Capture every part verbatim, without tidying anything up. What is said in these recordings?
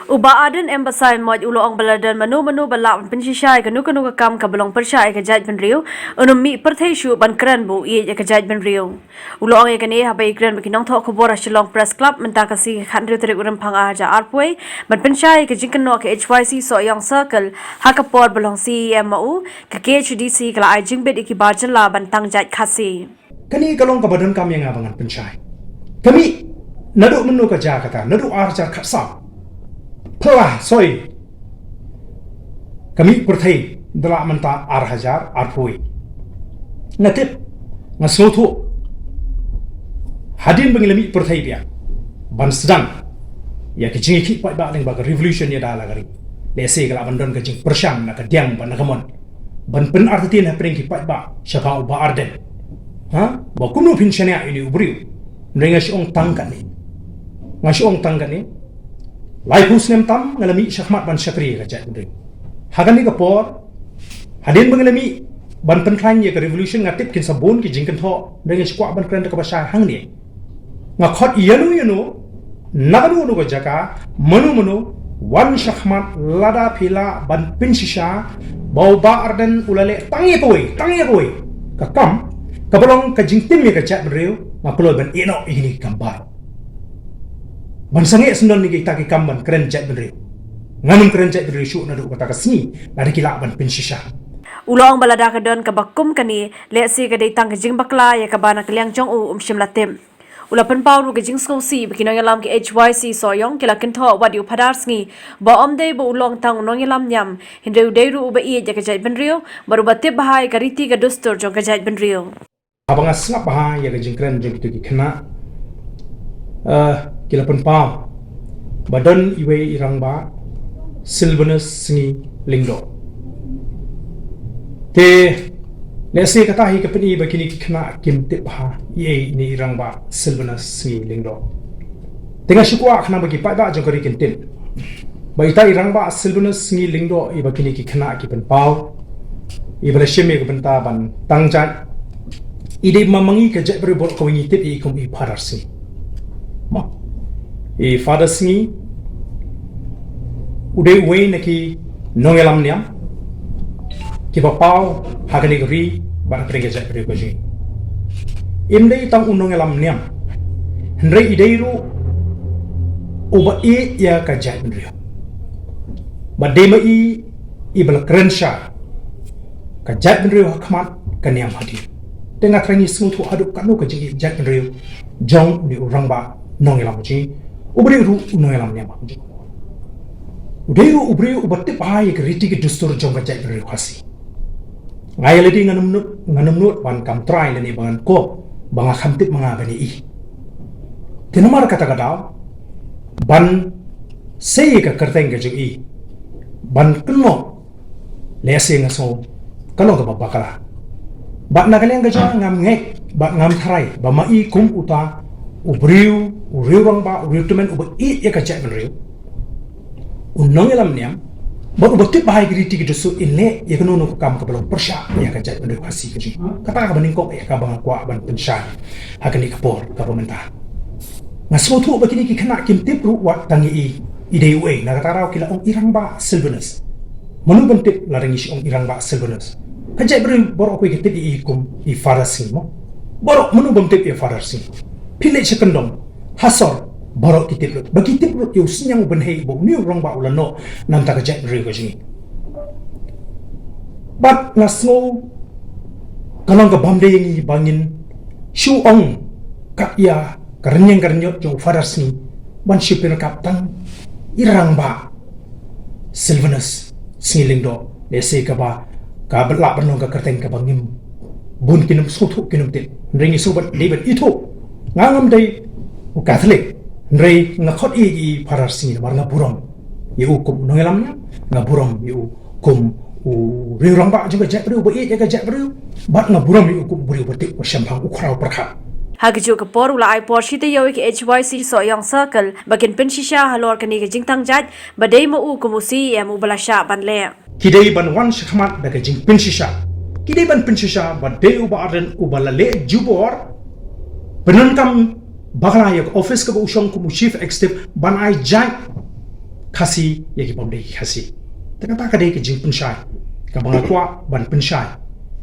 U Bah Ardent M Basaiawmoit u la ong ba lada don mano mano ba lah ban pynshisha ïa kano kano ka kam kaba long pyrshah ïa ka jaitbynriew, un ym mih pyrthei shuh ban kren ba u ïeit ïa ka jaitbynriew. U la ong ïa kane haba ïakren bad ki nongthoh khubor ha Shillong Press Club mynta ka sngi ka khathynriew tarik u Rymphang ar hajar arphew wei, ban pynshai ïa ka jingkynnoh ka H Y C Sohiong Circle, ha ka por ba long C E M ma u, ka K H A D C ka la ai jingbit ïa ki bar jylla ban tang jait Khasi. Kane ka long kaba donkam ïa nga ba ngan pynshai. Ka mih naduh mynno ka jia kata, naduh ar hajar khatsaw. Phylla, soi. Ka mih pyrthei, da lah mynta ar hajar arphew wei. Nga tip, nga sngewthuh. Hadien ba ngi la mih pyrthei biang, ban sdang ïa ka jingïakhih paidbah lyngba ka revolution ïa da la ka ri, lehse ka lah ban don ka jingpyrshang na ka diang bad na ka mon ban pynartatien hapdeng ki paidbah shaphang u Bah Ardent. Ha? Ba kumno phin shaniah ïa une u briew. Hynrei nga shu ong tang katne. Nga shu ong tang katne. Laiphew snem tam nga la mih shakhmat ban shakri ïa ka jaitbynriew. Ha kane ka por, hadien ba nga la mih ban pynkhlaiñ ïa ka revolution, nga tip kin sa bun ki jingkynthoh, hynrei nga shu kwah ban kren da kaba shai hangne. Nga khot ïano ïano, na kano kano ka jaka, mano mano, wan shakhmat lada phi lah ban pynshisha ba u Bah Ardent u la leh tang ïa kawei, tang ïa kawei ka kam kaba long ka jingtim ïa ka jaitbynriew, nga kloi ban ïehnoh ïa kine ki kam baroh. Ban sangeh syndon ïa kita ki kam ban kren jaitbynriew. Ngan ym kren jaitbynriew shuh naduh kata ka sngi lada ki lah ban pynshisha. U la ong ba lada ka don kaba kum kane, lehse ka dei tang ka jingbakla ïa kaba na ka liang jong u um shym la tip. U la pynpaw ruh ka jingsngewsih ba ki nongïalam ka H Y C Sohiong ki la kynthoh wat ïa u Phadar Sngi ba ym dei ba u long tang u nongïalam niam, hynrei u dei ruh uba ïeit ïa ka jaitbynriew bad uba tip bha ïa ka riti ka dustur jong ka jaitbynriew. Haba nga sngap bha ïa ka jingkren jong kito ki khynnah, eh, ki la pynpaw ba don iwei i rangbah, Sylvanus Sngi Lyngdoh. Te lehse kata hi ka pyni ba kine ki khynnah kim tip bha ïa ine i rangbah Sylvanus Sngi Lyngdoh. Te nga shu kwah khnang ba ki paidbah jong ka ri kin tip ba ita i rangbah Sylvanus Sngi Lyngdoh iba kine ki khynnah ki pynpaw, iba la shim ïa ka bynta ban tang jait, i dei ma ma ngi ka jaitbynriew baroh kawei ngi tip ïa i kum i Phadar Sngi. Ma, i Phadar Sngi u dei uwei na ki nongïalam niam kiba paw ha kane ka ri bad hapdeng ka jaitbynriew ka jong ngi. Im dei tang u nongïalam niam, hynrei i dei ruh uba ïeit ïa ka jaitbynriew. Bad dei ma i iba la kren sha ka jaitbynriew ha khmat, ka niam hadien. Te nga trai ngi sngewthuh haduh katno ka jingïeit jaitbynriew jong une u rangbah nongïalam jong ngi, uba dei ruh u nongïalam niam jong ngi. U dei ruh u briew uba tip bha ïa ka riti ka dustur jong ka jaitbynriew Khasi. Nga ïa lade ngan ym nud, ngan ym nud ban kam trai lane ban ko ba nga kham tip ma nga ban ïa i. Te namar kata ka daw ban sei ïa ka kyrteng ka jong i ban kynnoh, lehse nga sngew ka long kaba bakla. Bad na ka liang ka jong nga ngam ngeit bad ngam tharai ba ma i kum uta u briew, u riew rangbah, u riew tymmen uba ïeit ïa ka jaitbynriew, u nongïalam niam bad uba tip bha ïa ki riti ki dustur in leh ïa kano kano ka kam kaba long pyrshah ïa ka jaitbynriew Khasi ka jong ngi. Kata kaba nyngkong ïa kaba nga kwah ban pynshai ha kane ka por kaba mynta. Nga sngewthuh ba kine ki khynnah kim tip ruh wat tang ïa i, i dei uei, na kata ka daw ki la ong i rangbah Sylvanus. Mano ban tip lada ngi shu ong i rangbah Sylvanus? Ka jaitbynriew baroh kawei ka tip ïa i kum i Phadar Sngi mo. Baroh, mano bym tip ïa Phadar Sngi? Phi leit sha kyndong, ha sor, baroh ki tip lut. Ba ki tip lut ïa u synñiang u bynhei ba une u rangbah u la noh na ka bynta ka jaitbynriew ka jong ngi. Bad nga sngew ka long ka bym dei ïa ngi ba ngin shu ong kat ïa ka rynïeng ka rynïot jong u Phadar Sngi ban shu pynrakam tang i rangbah Sylvanus Sngi Lyngdoh, lehse kaba, kaba lah ban long ka kyrteng kaba ngim, bun kin ym sngewthuh kin ym tip. Hynrei ngi sngewbha dei ban ithuh. Nga ngam dei u Katholik, hynrei nga khot ïa i Phadar Sngi namar nga burom ïa u kum u nongïalam niam, nga burom ïa u kum u riew rangbah jong ka jaitbynriew, uba ïeit ïa ka jaitbynriew, bad nga burom ïa u kum u briew uba tip, uba shemphang, u khraw pyrkhat. Ha kajuh ka por u la ai por shi taïew ïa ka H Y C Sohiong Circle ba kin pynshisha halor kane ka jingtang jait ba dei ma u kum u C E M uba la shah ban leh. Ki dei ban wan shakhmat da ka jingpynshisha. Ki dei ban pynshisha ba dei u Bah Ardent uba la leh jubor, pyndonkam bakla ïa ka office kaba u shong kum u Chief Executive ban ai jait Khasi ïa ki bym dei ki Khasi. Te kata ka dei ka jingpynshai kaba nga kwah ban pynshai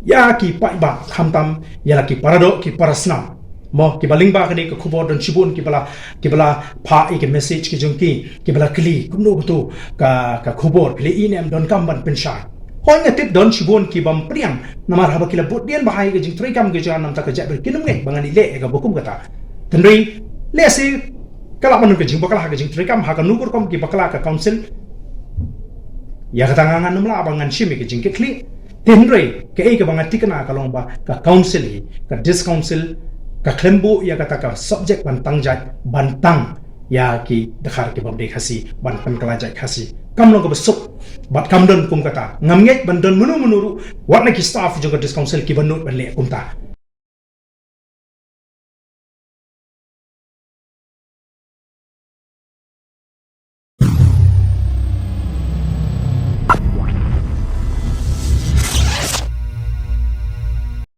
ïa ki paidbah, khamtam ïa la ki paradoh ki parasnam, mo, kiba lyngba kane ka khubor don shibun kiba la, kiba la phah ïa ka message ka jong ki, kiba la kylli kumno katu ka, ka khubor phi la ïoh ne em, donkam ban pynshai. Hooid, nga tip don shibun ki bym pdiang namar haba ki la bud dien bha ïa ka jingtreikam ka jong nga, namar kata ka jait ba kin ym ngeit ba ngan ïaleh ïa kaba kum kata. Hynrei lehse ka lah ban don ka jingbakla ha ka jingtreikam, ha kano ka rukom ki bakla ka council, ïa kata nga, ngan ym lah ba ngan shim ïa ka jingkitkhlieh. Te hynrei kaei kaba nga thikna ka long ba ka council hi, ka District Council ka khlem buh ïa kata ka subject ban tang jait, ban tang ïa ki dkhar ki bym dei Khasi, ban pynkylla jait Khasi. Kam long kaba suk, bad kam don kum kata. Ngam ngeit ban don mano mano ruh, wat na ki staff jong ka District Council kiba nud ban leh kumta.